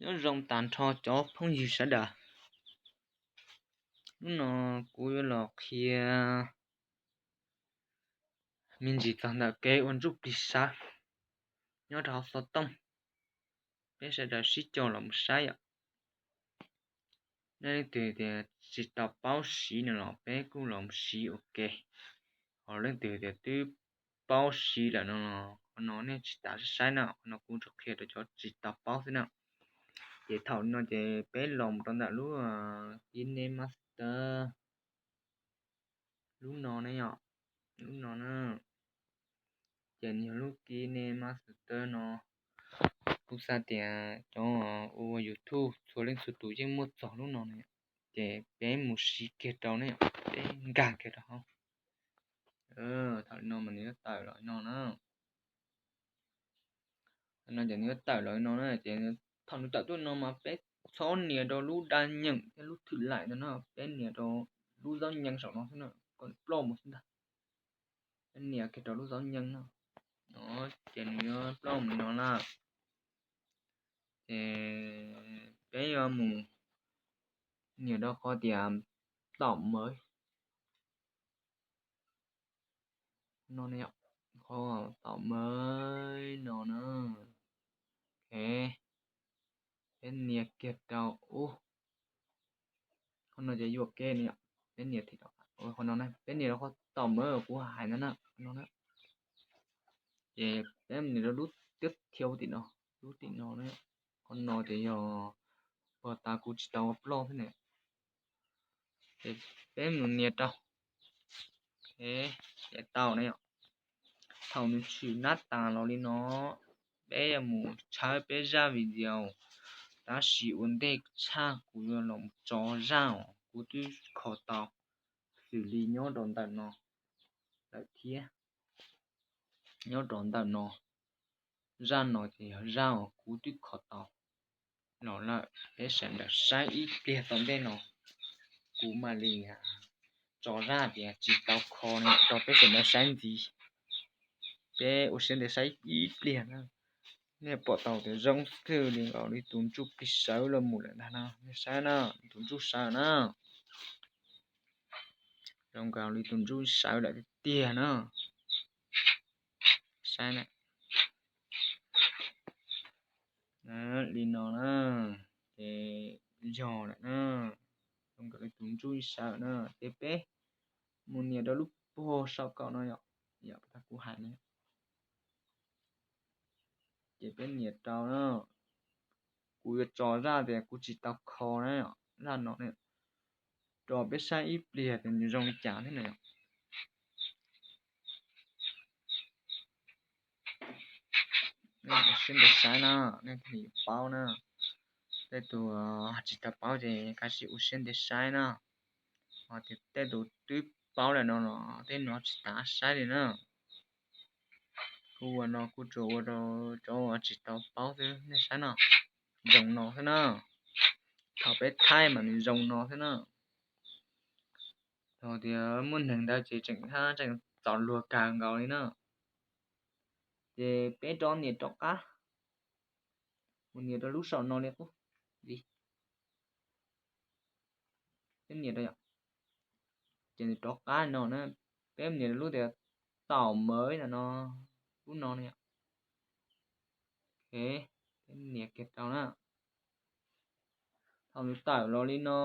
Nyob zoo tas nrho cov phooj ywg sawv daws. Hnub no kuv yuav los qhia me ntsis txog ntawm kev ua ntsuj plig sawv nyob rau hauv xov tooj. Peb sawv daws sib cog los mus saib yom. Nej leej twg tias tsis tau paub siv no los peb kuj los mus siv ua ke. Ho leej twg tias twb paub siv lawm no los qhov no nej tsis tas saib na, qhov no kuv tsuas qhia rau cov tsis tau paub xwb na. Ces thaum no ces peb los mus rau ntawm lub KineMaster, lub no ne yom, lub no na. Ces nws yog lub KineMaster no, kuv xav tias cov ua YouTube txhua leej txhua tus yeej muaj txog lub no ne. Ces peb mus siv kiag rau ne, peb nkag kiag rau hauv. Thaum no mas nws yuav tawm los no na. No ces nws yuav tawm los no na, ces thaum nws tawm tuaj no mas peb txhob nias rau lub daj nyeem thiab lub thwm laim no na, peb nias rau lub zaub nyees saum no xwb na, kom nws ploj mus xwb ntag. Peb nias kiag rau lub zaub nyees no, ces nws yuav ploj mus no na. Ces peb yuav mus nias rau qhov tias tạo mới no, qhov tạo mới no na. Peb nias kiag rau ub, qhov no ces yuam kev ne yom, peb nias, qhov no peb nias rau qhov tạo mới kuv hais ntawd na, no na. Ces peb nias rau lub tiếp theo tim no, lub tim no, qhov no ces yog puag ta kuv tsis tau ua ploj thiab ne. Ces peb mus nias rau, ces tau na yom. Thaum nws tshwm nab tas los li no, peb yuav mus tshawb peb zaj video tab sis ua ntej tshaj kuv yuav los tso zaj uas kuv twb kho tau, xws li nyob rau ntawm no lawm thiab. Nyob rau ntawm no, zaj no ces yog zaj uas kuv twb kho tau los lawm, peb sawv daws saib ib pliag tom ntej no, kuv mam li tso zaj tias tsis tau kho no rau peb sawv daws saib ntxiv. Peb ua siab ntev saib ib pliag na. Nej pom tau tias zoo xwb li nkaus li tus ntsuj plig sawv los mus lawm ntag no, nej saib na, tus ntsuj sawv na. Zoo nkaus li tus ntsuj sawv lawm tiag tiag na. Saib na. Li no na, ces yog lawm na, zoo nkaus li tus ntsuj sawv na. Ces peb mus nias rau lub puag saum kaum no yom, yom, kuv hais na. Ces peb nias rau na, kuv yuav tso zaj tias kuv tsis tau kho na, zaj no ne, rau peb saib ib pliag tias nws zoo li cas thiab na yom. Nej ua siab ntev saib na, nej thiaj li paub na. Tej tus tsis tau paub ces kav tsij ua siab ntev saib na. Ho tias tej tus twb paub lawm no los tej no tsis tas saib li na. Kuv ua no kuv tsuas ua rau cov uas tsis tau paub xwb, nej saib no, zoo no xwb na. Thaum peb thaij mas nws zoo no xwb na. Thaum tias muaj neeg ntawd ces tseem hab tseem txom luag kawg nkaus li na. Ces peb rov nias rov qab, mus nias rau lub saum no li qub, peb nias rau, ces nws rov qab no na. Peb nias rau lub tias tạo mới no, lub no na. Peb nias kiag rau na. Thaum nws tawm los li no,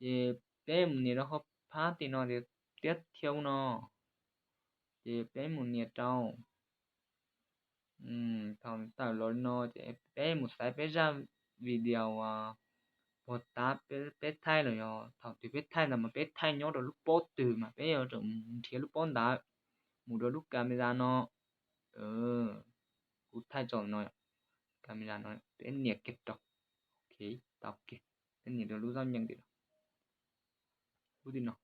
ces peb mus nias rau qhov phab tim no tias tiếp theo no, ces peb mus nias rau. Thaum nws tawm los li no ces peb mus xaiv peb zaj video puag ta peb thaij los yog thaum twg peb thaij ntawd mas peb thaij nyob rau lub pob twg mas peb yuav tsum nrhiav lub pob ntawd, mus rau lub camera no. Kuv thaij tso no, camera no, peb nias kiag rau, tau kiag, peb nias rau lub zaub nyees tim no, lub tim no.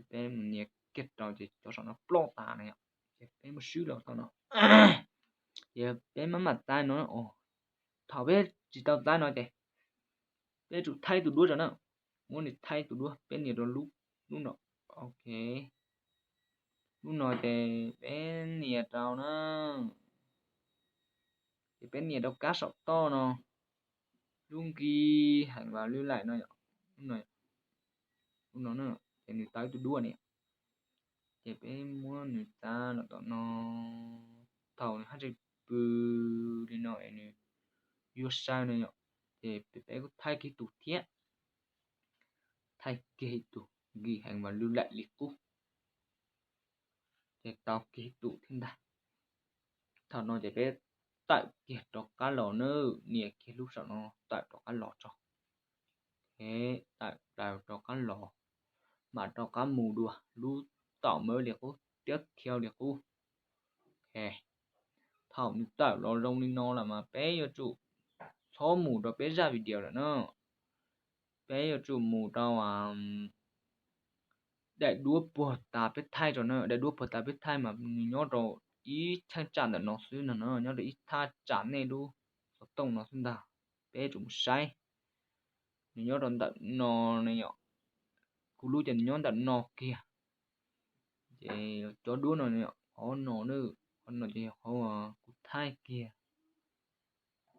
Peb mus nias kiag rau ces cov saum no ploj tas na yom, ces peb muab swb los tau no. Ces peb maj mam txav no, thaum peb tsis tau txav no ces peb tsum thaij tus duab rau na, muab nws thaij tus duab, peb nias rau lub, lub no, ok, lub no ces peb nias rau na, Ces peb nias rau kab saum toj no, lub nki heev vas lwj laim no, lub no, ces nws tau ib tug duab ni. Ces peb muab nws txav los tom no, thaum nws haj tseem pw li no es nws yuav sawv no yom, ces peb kuj thaij kiag tus thiab, thaij kiag tus nki heev vas lwj laim li qub, ces tau kiag tus thiab ntag. Thaum no ces peb tawm kiag rov qab los na, nias kiag lub saum no tawm rov qab los tso. Tawm plaws rov qab los, mam rov qab mus dua lub tom mab li qub, tiab thiab li qub. Thaum nws tawm los zoo li no lawm mas peb yuav tsum txhob mus rau peb zaj video lawm na. Peb yuav tsum mus rau daim duab puag tas peb thaij rau na. Daim duab puag tas peb thaij mas nws nyob rau ib cheeb tsam ntawm no xwb no na, nyob rau ib thaj tsam nej lub xov tooj no xwb ntag. Peb yuav tsum mus saib, nws nyob rau ntawm no ne yom. Kuv lub ces nws nyob ntawm no kiag. Ces cov duab no, qhov no, qhov no ces yog qhov kuv thaij kiag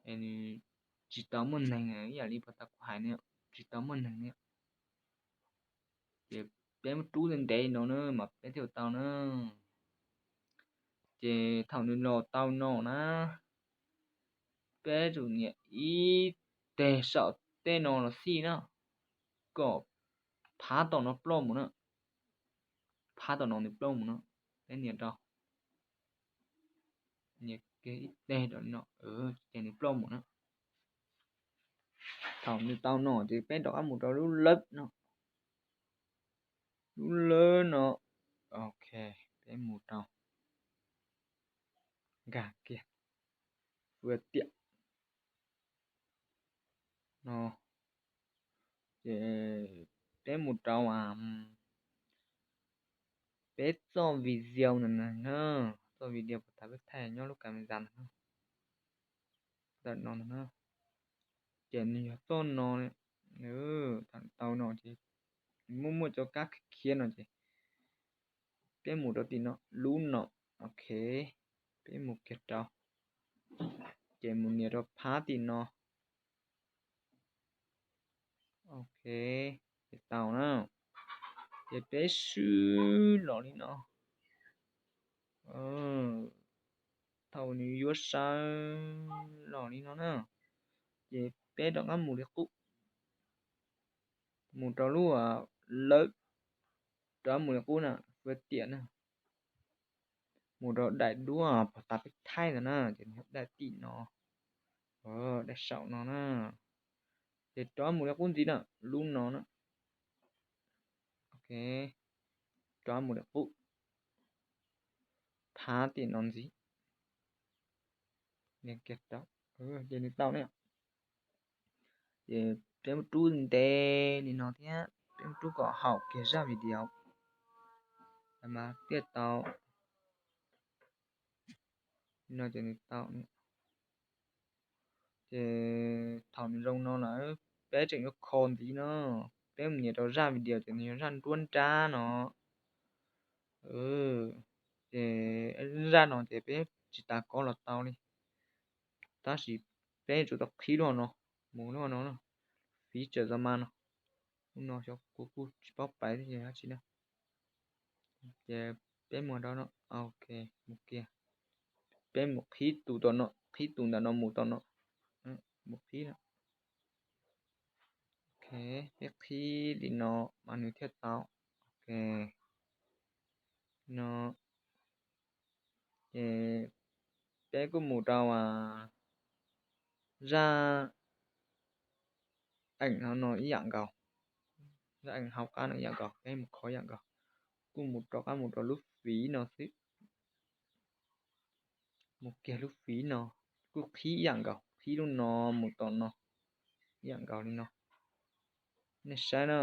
es nws tsis tau muaj neeg, ib yam li puag ta kuv hais na, tsis tau muaj neeg na. Ces peb muab rub ntev ntev no na mas peb thiaj tau na. Ces thaum nws los tau no na, peb tsum nias ib teg saum tej no los xij na, kom phab tom no ploj mus na. Phab tom no nws ploj mus na. Peb nias rau, nias kiag ib teg rau no, ces nws ploj mus na. Thaum nws tau no ces peb rov qab mus rau lub lawb no, lub lawb no. Ok, peb mus rau, nkag kiag, fwj tiam no. Ces peb mus rau peb txoj video ntawm no na, txoj video puag ta peb thaij nyob lub camera ntawm no, ntawm no ntag na. Ces nws yog txoj no, tau no ces muaj muaj cov kab khiav khiav no ces peb mus rau tim no, lub no. Ok, peb mus kiag rau, ces mus nias rau phab tim no. Ok, ces tau na. Ces peb swb los li no. Thaum nws yuav sawv los li no na, ces peb rov qab mus li qub, mus rau lub lawb, rov qab mus li qub na, fwj tiam na. Mus rau daim duab puag ta peb thaij ntawd na, ces nws daim tim no, daim saum no na. Ces rov mus li qub ntxiv na, lub no na. Ok, rov mus li qub, phab tim no ntxiv. Ces nws tau na. Ces peb muab rub ntev li no thiab, peb muab rub kom haum kiag zaj video mas thiaj tau. Li no ces nws tau. Ces thaum nws zoo no lawm, peb tseem yuav kho ntxiv no, peb mus nias rau zaj video ces nws yog zaj nruab nrab no. Ces zaj no ces peb tsis tas kov los tau li, tab sis peb yuav tsum tau qhib lub no, mus lub no, fiv tsawm tau mas no. Lub no xyov kuv kuj tsis paub pais thiab ces dab tsi na. Ces peb mus rau no, ok, mus kiag. Peb mus qhib tus tom no, qhib tus ntawm no mus tom no, mus qhib no. Ok, peb qhib li no mas nws thiaj tau. Ok, no. Ces peb kuj mus rau zaj eem no ib yam nkaus, zaj eem hauv qab no ib yam nkaus, peb mus kho ib yam nkaus. Kuj mus rov qab mus rau lub fiv no xwb. Mus kiag lub fiv no, kuj qhib ib yam nkaus, qhib lub no mus tom no ib yam nkaus li no. Nej saib na,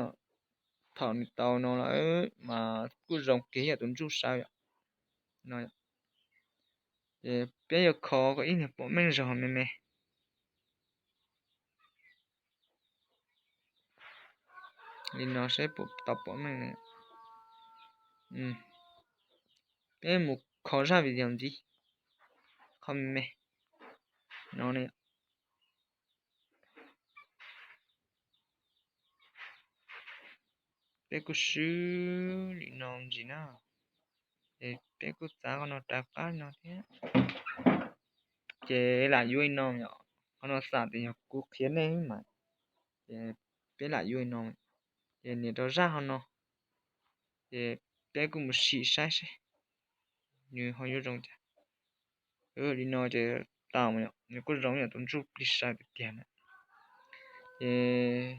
thaum nws tau no lawm mas kuj zoo kiag yam tus ntsuj sawv yom. Ces peb yuav kho kom ib niag pom meej zog me me li no saib puas tau pom meej. Peb mus kho zaj video ntxiv, kho me me. No ne, peb kuj swb li no ntsis na, ces peb kuj txav qhov no rov qab no thiab. Ces lam yuav li no yom, qhov no xam tias yog kuv qhia nej mas, ces peb lam yuav li no, ces nias rau zaj qhov no, ces peb kuj mus sim saib seb nws ho yuav zoo cas. Li no ces tau, nws kuj zoo yam tus ntsuj plig saw tiag tiag na. Ces,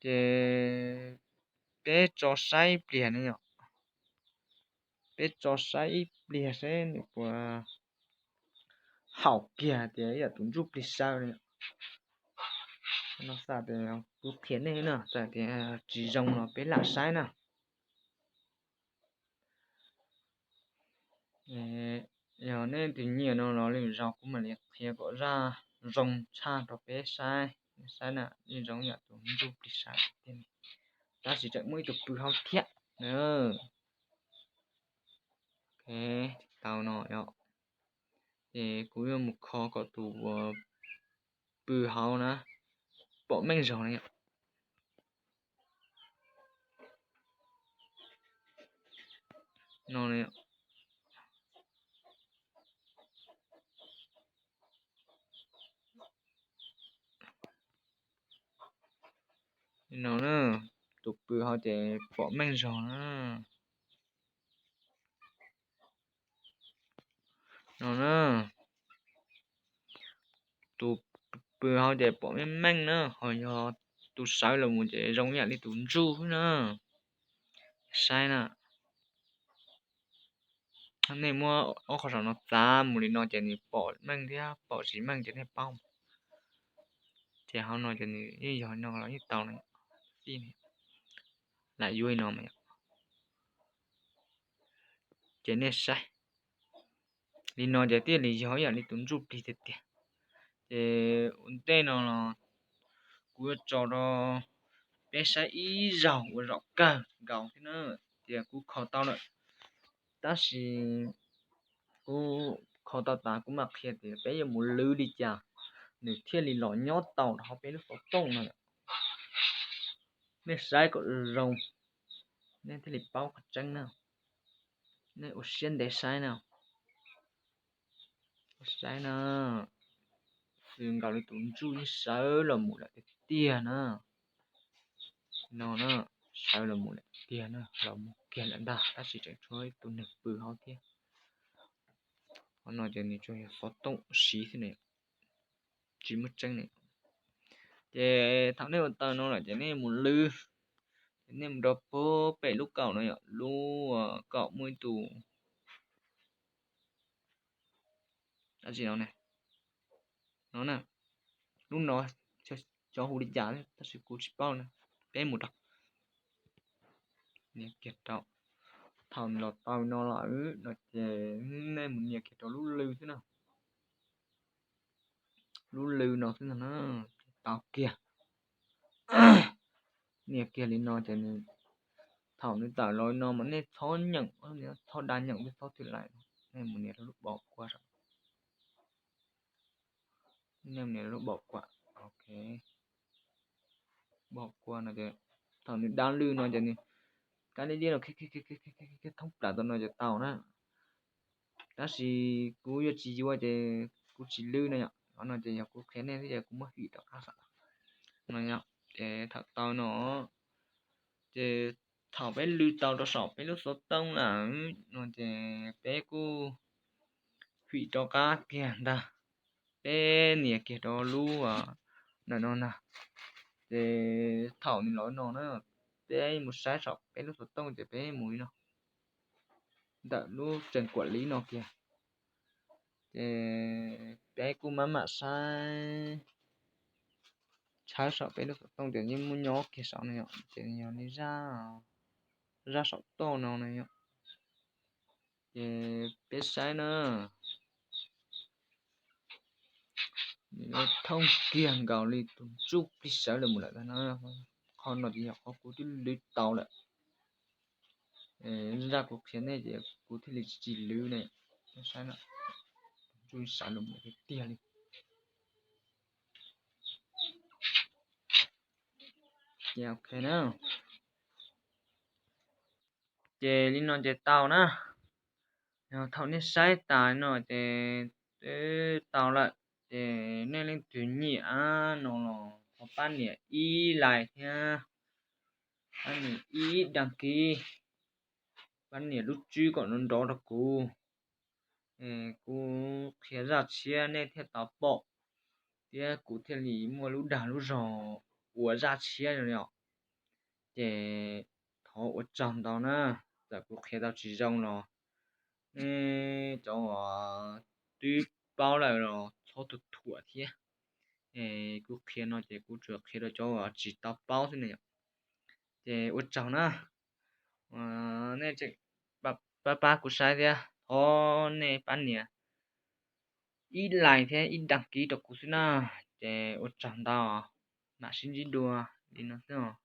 ces peb tso saib ib pliag ne yom, peb tso saib ib pliag seb nws puas haum kiag tias yam tus ntsuj plig saw ne. No xam tias kuv qhia nej na, txawm tias tsis zoo los peb lam saib na. Yog nej tus nyiam no los lwm zaus kuv mam li qhia kom zaj zoo tshaj rau peb saib, saib na, yeej zoo yam tus ntsuj plig saw tiag, tab sis tseem muaj ib tug pw hauv thiab na. Tau no yom, ces kuv yuav mus kho kom tus uas pw hauv na pom meej zog na. No, no na, tus pw hauv ces pom meej zog na. No na, tus pw hauv ces pom meej meej na, ho yog tus sawv los mus ces zoo yam li tus ntsuj xwb na. Saib na, nej muab ob qhov saum no txav mus li no ces nws pom meej thiab pom tsis meej ces nej paub. Ces hauv no ces nws yeej yog no los yeej tau na, lam yuav li no mas yom. Ces nej saib li no ces thiaj li yog ib yam li tus ntsuj plig tiag tiag. Ces ua ntej no los kuv yuav tso rau peb saib ib zaug ua zaum kawg nkaus thiab na, ces kuv kho tau lawm. Tab sis kuv kho tau tas kuv mam qhia tias peb yuav mus lwv li cas nws thiaj li los nyob tau rau hauv peb lub xov tooj no. Nej saib kom zoo, nej thiaj li paub qhov tseeb na. Nej ua siab ntev saib na. Saib na, xws nkaus li tus ntsuj yeej sawv los mus lawm tiag tiag na. No na, sawv los mus lawm tiag na, los mus kiag lawm ntag, tab sis tseem tshuav ib tug neeg pw hauv thiab. Qhov no ces nws tsuas yog xov tooj siv xwb ne, tsis muaj tseeb ne. Ces thaum nej ua tau no lawm ces nej mus lwv, ces nej mus rau puag pem lub kaum no yom, lub kaum muaj ib tug dab tsi no ne, no na, lub no xyov hu li cas tab sis kuv tsis paub na. Peb mus rau, nias kiag rau, thaum los tau no lawm no ces nej mus nias kiag rau lub lw xwb na. Lub lw no xwb ntag na, tau kiag. Nias kiag li no ces nws, thaum nws tawm los li no mas nej txhob nyeem, txhob da nyeem thiab txhob thwm laim, nej mus nias rau lub pom kua saum. Nej mus nias rau lub pom kua, ok, pom kua no ces thaum nws da lw no ces nws kab liab liab no khiav thoob plaws tau no ces tau na. Tab sis kuv yuav tsis yuav ces kuv tsis lwv no yom. Qhov no ces yog kuv qhia nej xwb ces kuv muab hwm rov qab saum no yom. Ces thaum tau no ces thaum peb lw tau rau saum peb lub xov tooj lawm no ces peb kuj hwm rov qab kiag ntag. Peb nias kiag rau lub ntawm no ntag. Ces thaum nws los no na, peb mus saib saum peb lub xov tooj ces peb mus li no, ntawm lub tseem kuam liv no kiag. Ces peb kuj mam mam saib, tshawb saum peb lub xov tooj ces yeej muaj nyob kiag saum no yom, ces yog li zaj, zaj saum toj no na yom. Ces peb saib na, nws yuav thooj kiag nkaus li tus ntsuj plig sawv los mus lawm ntag na. Qhov no ces yog qhov kuv twb lwv tau lawm. Zaj kuv qhia nej ces kuv thiaj li tsis lwv ne. Saib na, tsuas xav lus mus tiag tiag li. Ces ok na, ces li no ces tau na. Yog thaum nej saib tas no ces twb tau lawm. Ces nej leej twg nyiam no los thov pab nias ib like thiab, pab nias ib đăng ký, pab nias lub tswb kom nrov nrov rau kuv. Kuv qhia zaj tshiab nej thiaj tau pom, thiab kuv thiaj li muaj lub dag lub zog ua zaj tshiab no os. Ces thov ua tsaug ntau na, txawm kuv qhia tau tsis zoo los nej cov uas twb paub lawm los txhob tu thuam thiab. Kuv qhia no ces kuv tsuas qhia rau cov uas tsis tau paub xwb ne yom. Ces ua tsaug na, nej tseem pab pab kuv saib thiab, thov nej pab nias ib like thiab ib đăng ký rau kuv xwb na. Ces ua tsaug ntau, mam sib ntsib dua li no xwb os.